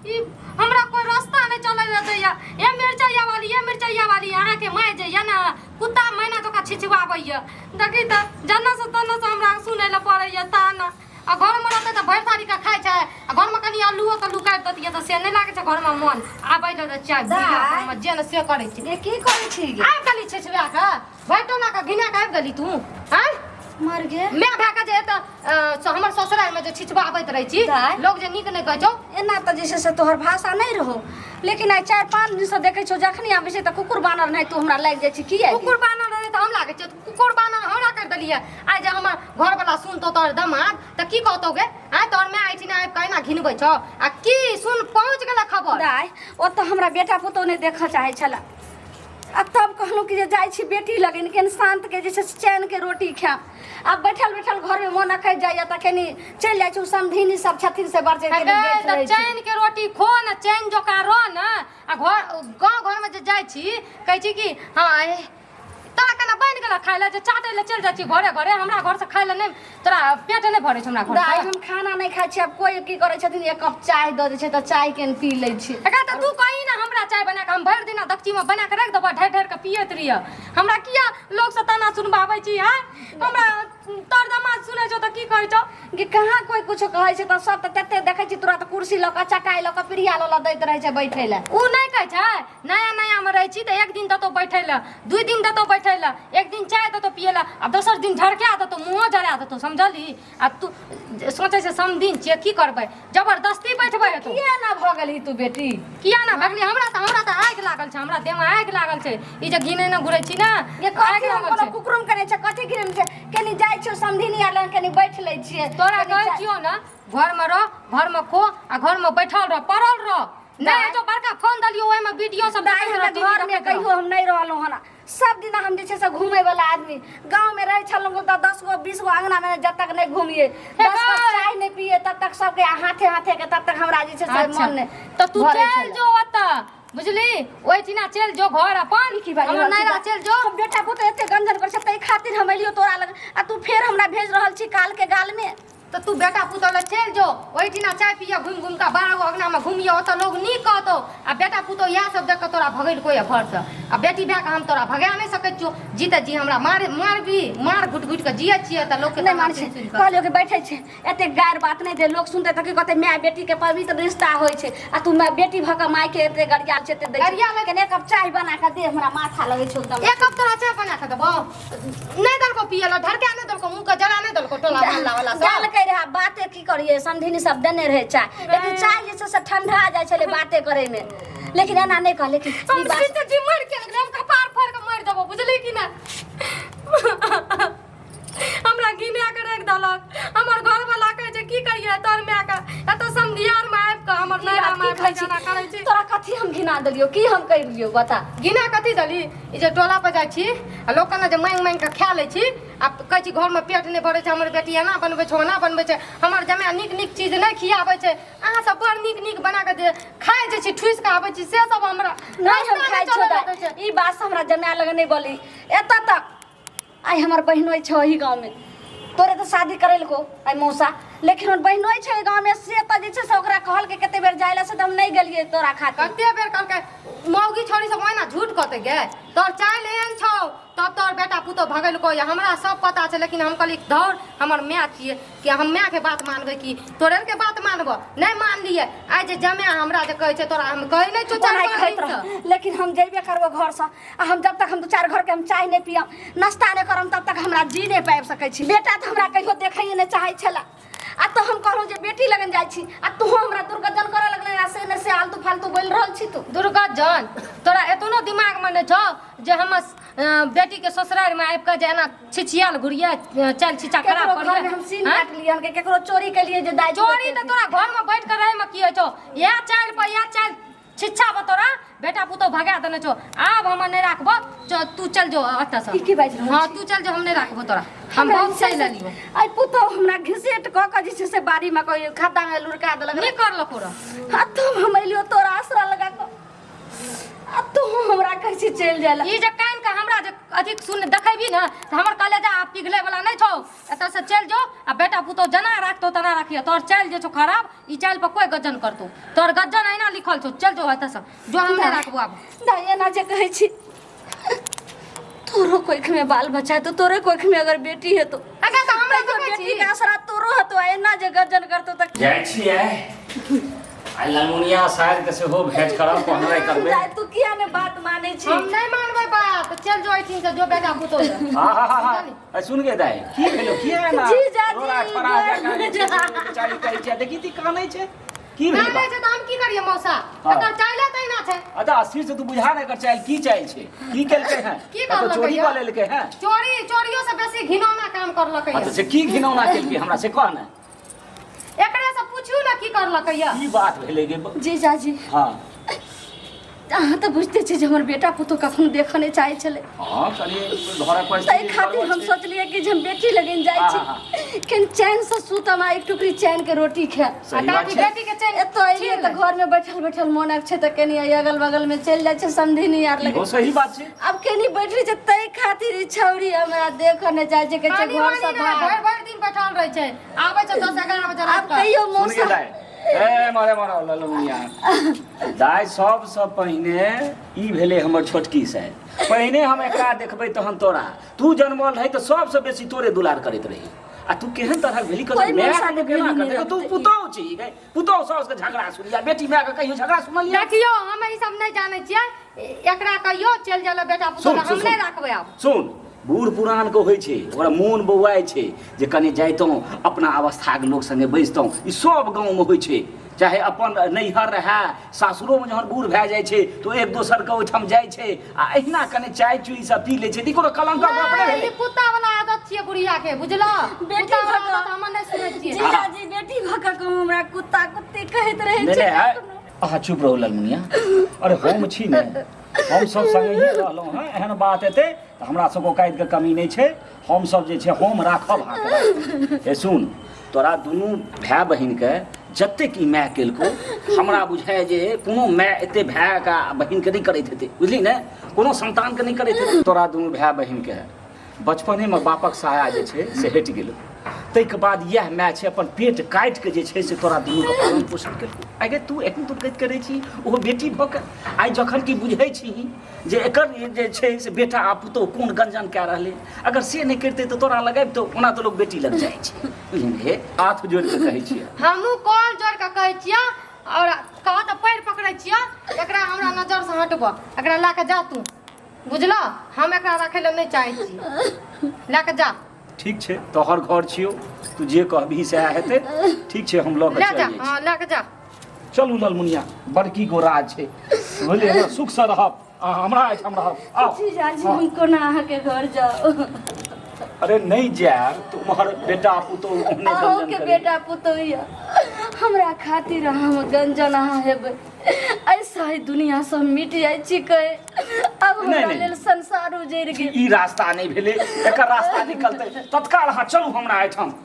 ई हमरा कोई रास्ता नहीं चले ले दैया। ए मिरचैया वाली, ए मिरचैया वाली, अहाँ के my जे या ना कुत्ता मैना जका छिछवाबैया। देखी त जना से तना से हमरा सुनै ले पड़ैया ताना। आ घर में रहतै त भरि थारी के खाइ छै, आ घर में कनि आलूओ के लुकाइ देतियै त से नहि लागै छै घर में मन आबै ले। त चाय दाइ। घर में जे ने से करै छै। गे की करै छी गे? आबि गेली छिछवा के, भरि टोला के घिना के आबि गेली तू आँय? मर गे। माय भए के जे एतऽ हमर ससुरालमे जे छिछवाबैत रहै छी, दाइ। लोक जे नीक नहि कहै छौ। एना तऽ जे छै से तोहर भाषा नहि रहो, लेकिन आइ 4-5 दिनसँ देखै छौ जखनी आबै छै तऽ कुकुर बानर नहि तू हमरा लागि जाइ छै। किया गे? कुकुर बानर रहै तऽ हम लागै छियै? कुकुर बानर हमरा करि देलियै। आइ जे हमर घरवला सुनतौ तोहर दमाद तऽ की कहतौ गे? आइ तोहर माय एहिठिना आबि कऽ एना घिनबै छौ आ की सुन पहुँच गेलै खबर। दाइ, ओतऽ हमरा बेटा पुतोह नहि देखऽ चाहै छलै, आ तब कहलहुँ कि जे जाइ छी बेटी लगन, कनि शान्तके जे छै से चैनके रोटी खायब। आब बैठल बैठल घरमे मोन अकैत जाइए तऽ कनि चलि जाइ छी, ओ समधिनी सब छथिन से बड़ तऽ चैन के रोटी खो ने, चैन जकाँ रह ने। आ घर गाँव घरमे जे जाइ छी कहै छी कि हँ तोरा केना बनि गेल खाय लए जे चाटै लए चलि जाइ छी घरे घरे? हमरा घरसँ खाय लए नहि तोरा पेट नहि भरै छौ हमरा दाइ, घरसँ? हम खाना नहि खाइ छी। आब कोइ की करै छथिन, एक कप चाय दऽ दै छै तऽ चाय कनि पी लै छी। एकरा तऽ तू कही ने हमरा चाय बना कऽ, हम भरि दिना दक्षीमे बना कऽ राखि देबऽ, ढेर ढेर कऽ पियैत रहियऽ। हमरा किया लोकसँ ताना सुनबाबै छी? आँय, हमरा तोर दमाद सुनै छौ तऽ की कहै छौ? कि कहाँ कोइ कुछो कहै छै तऽ सब तऽ तते देखै छी तुरंत कुर्सी लऽ कऽ, चटाइ लऽ कऽ, पीढ़िया लऽ लऽ दैत रहै छै बैठै लए। ओ नहि कहै छै? नया नयामे रहै छी तऽ एक दिन देतौ बैठै लए, 2 दिन देतौ बैठै लए, एक दिन चाय देतौ पियै लए आ दोसर दिन झड़का देतौ, मुँहो जरा देतौ, समझलही? आ तू सोचै छै समधिन छियै, की करबै, जबरदस्ती बैठबै हेतौ। किया ना भऽ गेलही तू बेटी? किया ना भगली? हमरा तऽ आगि लागल छै, हमरा देहमे आगि लागल छै। ई जे घिने ने घुरै छी ने, ये आगि कथी हम लागल कोनो छै। कुकरुम करै छै? कथी घिरम छै? कनी जाइ छियौ समधिनी आर लग, कनी बैठ लै छियै। तोरा कनी कहै छियौ ने, घरमे रह, घरमे खो आ घरमे बैठल रह, पड़ल रह। नहि दाइ। जो बड़का फोन देलियौ, ओहिमे वीडियो सब दाइ, देखैत हमरा रह, टीवी घरमे देखैत रह। कहियो हम नहि रहलहुँ हन। सब दिना हम जे छै से घूमे वाला आदमी। गाँव में रहै छलहुँ तऽ 10 गो 20 गो अंगना में जब तक नहि घूमिए, 10 गो गै। चाय नहि पिए, तब तक सबके हाथे हाथे के तब तक हमरा जे छै से अच्छा। मन नहि तऽ तू भरै चलि छलै। जो ओतऽ, बुझली? ओहिठिना चलि जो घर अपन। की बाजि हमर रहल छी नैहरा दाइ? चलि जो। हम बेटा पुतोह एते गंजन करै छै ताहि खातिर हम एलियो तोरा लग, आ तू फेर हमरा भेज रहल छी काल के गाल में। तऽ तू बेटा पुतोह लग चलि जो, ओहिठिना चाय पिय, घुमि घुमि कऽ 12 गो अङ्गनामे घुमिय, ओतऽ लोग नीक कहतौ। आ बेटा पुतोह इएह सब देख कऽ तोरा भगेलको यऽ घरसँ। आ बेटी भए कऽ हम तोरा भगा नहि सकै छियौ। जी तऽ जी हमरा मार मारबी, मार घुटि घुटि कऽ जियै छियै तऽ लोकके नहि ताना मानै सुनि छै। सुनि कऽ। कहलियौ कि बैठै छै, एते गारि बात नहि दे, लोक सुनतै तऽ की कहतै? माय बेटीके पवित्र रिश्ता होइ छै, आ तू माय बेटी भऽ कऽ मायके एते गरिया छै, एते दै छै। गरिया लग- कने एक कप चाय बना कऽ दे, हमरा माथा लगै छौ एकदम। एक कप तोरा चाय बना कऽ देबौ? नहि देलको पियै लए, ढरका नहि देलको, मुँह के जरा नहि देलको टोला मोहल्ला वाला सब। देलकै रहए, बाते की करियै, समधिनी सब देने रहै चाय, लेकिन चाय जे छै से ठंडा जाइ छलै बाते करैमे। लेकिन एना नहि कह, लेकिन हम ई बात सीते जी मरि गेल, हम कपार फाड़ि कऽ मारि देबो, बुझली कि नहि? हमरा घिना के राखि देलक। हमर घरवाला कहै छै, की कहियै तोहर मायके, एतऽ समधियारमे आबि कऽ हमर ई बात नैहरामे की आबि कहै कऽ छी? एना करै छी। तोरा कथी हम घिना देलियौ? की हम करि लियौ, बता। घिना कथी देली? ई जे टोला पर जाइ छी आ लोक ने जे मांगि मांगि कऽ खा लै छी आ कहै छी घरमे पेट नहि भरै छै, हमर बेटी एना बनबै छै, ओना बनबै छै, हमर जमाय नीक नीक चीज नहि खियाबै छै, अहाँ सब बड़ नीक नीक बना कऽ जे खाइ जे छी, ठुसि कऽ आबै छी, से सब हमरा नहि हम रास्ता खाइ नहि छौ चलऽ दै छै। दाइ, ई बात से हमरा जमाय लग नहि बोली। एतऽ तक आइ हमर बहिनोइ छै ओही गाँवमे, तोरे तऽ शादी करेलको आइ मौसा, लेकिन हमर बहिनोइ छै ओहि गाँवमे, से तऽ जे छै से ओकरा कहलकै कते बेर जाइ लए, से तऽ हम नहि गेलियै तोरा खातिर। कते बेर कहलकै? मौगी छोरी सब ओहिना झूठ कहतै गे? तोहर चालि एहन छौ तब तोहर बेटा पुतोह भगेलको या, हमरा सब पता छै। लेकिन हम कहली धौर, हमर माय छियै, कि हम मायके बात मानबै कि तोरे के बात मानबो? नहि मानलियै। आइ जे जमाय हमरा जे कहै छै, तोरा हम कहै नहि छौ चारि ओनाहि पाँच खाइत दिनसँ। रह, लेकिन हम जेबे करबो घरसँ, आ हम जब तक हम दू चारि घरके हम चाय नहि पियब, नाश्ता नहि करब, तब तक हमरा जी नहि पाबि सकै छी। बेटा तऽ हमरा कहियो देखैए नहि चाहै छलै, आ तऽ हम कहलहुँ जे बेटी लगन जाइ छी, आ तू हमरा दुर्गजन करऽ लगलै, आ से नहि से आलतू फालतू बोलि रहल छी तू। दुर्गजन? तोरा एतनो दिमागमे नहि छौ जे हम बेटीके ससुरारिमे आबि कऽ जे एना छिछियाल घुरिये चल छिछा खराब केकरो घरमे करिये हम सीन आँय? काटलियै हन कि केकरो चोरी केलियै जे दाइ चोरी तऽ तोरा घरमे बैठ कऽ रहैमे की होइ छौ? इएह चालि पर इएह चालि छिच्छा बतोरा बेटा पुतोह भगा देने छौ। आब हम नहि राखबो, तू चल जो एतऽ से। ई की बाजि रहल हाँ छी? तू चल जो, हम नहि राखबो तोरा, हम हमरा बहुत जे छै सही से- लेलियो। आइ पुतोह हमरा घिसेट कऽ कऽ जे छै से बाड़ीमे कोइ खद्दामे लुढ़का देलक। नहि करलको रह। हाँ, तब हम एलियो तोरा आसरा लगा कऽ। आ तू हमरा कहै छी चलि जाय ई जे कान के हमरा जे अथी सुन देखेबी ने तऽ हमर कलेजा आब पिघले वाला नहि छौ। एतऽ से चलि जो आ बेटा पुतोह जेना राखतौ तेना राखिह। तोहर चालि जे छौ खराब, ई चालि पर कोई गज्जन करतौ? तोहर गज्जन अहिना लिखल छौ। चलि जो एतऽ से, जो, हम नहि राखबो आब। दाइ, एना जे कहै छी, तोरो कोख में बाल बच्चा हेतौ, तोरे कोख में अगर बेटी हेतौ, अगर तऽ हमरा तैयो देखै छी। बेटी के आसरा तोरो हेतौ आ एना जे गज्जन करतौ तऽ जाइ छियै आइ ललमुनिया साइर के सेहो भेंट करब, पहनाइ करबै। दाइ, तू किया ने बात मानै छी? हम नहि मानबै बात। चल जो एहिठिन से, जो बेटा पुतोह लग। हाँ हाँ हाँ हाँ, अरे सुन गे दाइ, की भेलो? किया एना जीजाजी, रोड़ा ठोड़ा जकाँ जे छै से बेचारी कहै छै, देखी ती कानै छै, की भेलै? कानै छै तऽ हम की करियै मौसा? हाँ। एकर चाइले तऽ एना छै। अच्छा, अस्थिर से तू बुझा ने एकर चाइल की चाइल छै, की केलकै हैं? की कतौ करलकै चोरी यौ? कऽ लेलकै हैं? चोरी चोरियो से बेसी घिनौना काम करलकै। हाँ, तऽ से की घिनौना केलकै, हमरा से कह ने। एकरे से पूछू ने की करलकै या। की बात भेलै गे? जीजाजी। हाँ। अहाँ तऽ बुझिते छी जे हमर बेटा पुतोह कखनो देखऽ नहि चाहै छलै। हाँ, कनि घरक परिस्थिति ताहि खातिर हम गड़बड़ छै। सोचलियै कि जे हम बेटी लगन जाइ छी, हाँ, कनि चैनसँ सुतम आ एक टुकड़ी चैन के रोटी खायब। सही आ बात ताकि छै। बेटी के चैन एतऽ एलियै छीन तऽ ले। घर में बैठल बैठल मोन छै तऽ कनि एहि अगल बगल में चलि जाइ छै समधिनी आर लगे। इहो सही बात छै। आब कनि बैठली छै, ताहि खातिर ई छौरी हमरा देखऽ नहि चाहै छै, कहै छै पानी घर वानी सँ ने भाग। भरि भरि दिन बैठल रहै छै, आबै छै 10-11 बजे आब राति कऽ। कहियो सुन गे मौसा दाइ, ए मारे मारे ललमुनिया दाइ, सबसँ पहिने ई भेलै हमर छोटकी साइल। पहिने हम एकरा देखबै तहन तोरा। तू जनमल रहै तऽ सबसँ बेसी तोरे दुलार करैत रही आ तू केहन तरहक भेली? कोइ कतौ माय मनसा के के केना भेली करतै? नहि तू रखतै। पुतोहु छी गै, पुतोहु साउस के झगड़ा सुनिया, बेटी माय के कहियो झगड़ा सुनलियै? देखियौ, हम ई सब नहि जानै छियै। एकरा कहियो चलि जाय बेटा पुतोह सुन, लग, हम सुन, नहि सुन। राखबै आब। सुन, बूढ़ पुरान के होइ छै, ओकरा मोन बौआइ छै जे कनि जैतहुँ, अपना अवस्थाके लोक संगे बैसतहुँ। ई सब गाँवमे होइ छै, चाहे अपन नैहर रहए, सासुरोमे जहन बूढ़ भए जाइ छै तऽ ओ एक दोसरके ओहिठाम जाइ छै आ एहिना कनि चाय चुई सब पी लै छै, तऽ ई कोनो कलंकक गप नहि नहि, भेलै। ई कुत्ता वाला आदत छियै बुढ़िया के, बुझलऽ? बेटी कुत्ता वाला भऽ कऽ- आदत हम नहि सुनै छियै। जीजाजी, बेटी भऽ कऽ कहूँ हमरा कुत्ता कुत्ती कहैत रहै नहि छै नहि, आइ- कखनो। अहाँ चुप रहू ललमुनिया। अरे हम छी ने, हम सब संगहिए रहलहुँ हँ। एहन बात हेतै तऽ हमरा सबके औकातिके कमी नहि छै। हम सब जे छै हम राखब अहाँके। हे सुन, तोरा दुनू भाय बहिनके जतेक ई माय केलकौ, हमरा बुझाय जे कोनो माय एते भायके आ बहिनके नहि करैत हेतै, बुझली ने? कोनो संतानके नहि करैत हेतै। तोरा दुनू भाय बहिनके बचपनेमे बापक साया जे छै से हटि गेलौ, ताहिके बाद इएह माय छै अपन पेट काटिके जे छै से तोरा दुनूके पालन पोषण केलकौ। आइ गे, तू एहन दुर्गति करै छी ओहो बेटी भऽ कऽ? आइ जखन कि बुझै छीही जे एकर जे छै से बेटा आ पुतोह कोन गंजन कए रहलै, अगर से नहि करितै तऽ तोरा लग अबितौ? ओना तऽ लोक बेटी लग जाइ छै, बुझलिही ने? हे, हाथ जोड़ि कऽ कहै छियै। हमहूँ कॉल जोड़ि कऽ कहै छियै आओर कह तऽ पैर पकड़ै छियै, एकरा हमरा नजरसँ हटबऽ। एकरा लए कऽ जा तू, बुझलऽ? हम एकरा राखै लए नहि चाहै छी, लए कऽ जा। ठीक छै, तोहर घर छियौ, तू जे कहबही सएह हेतै। ठीक छै, हम लऽ कऽ लए चलि जा। जाइ छी। हँ, लए कऽ जा। चलू ललमुनिया, बड़की गो राज छै, बुझलियै ने? सुखसँ रहब आ हमरा एहिठाम रहब। आउ। जीजाजी। हाँ। हम कोना अहाँके घर जाउ? अरे नहि जायब तऽ उम्हर बेटा पुतोह ओहने गंजन अहूँके करै। बेटा पुतोह यऽ, हमरा खातिर अहाँ गंजन अहाँ हेबै, ऐसा ही दुनिया सब मिट जाइ छिकै। अब नहि, हमरा नहि। लेल संसार उजड़ि गेल। ई रास्ता नहि भेलै, एकर रास्ता निकलतै तत्काल। अहाँ चलू हमरा एहिठाम।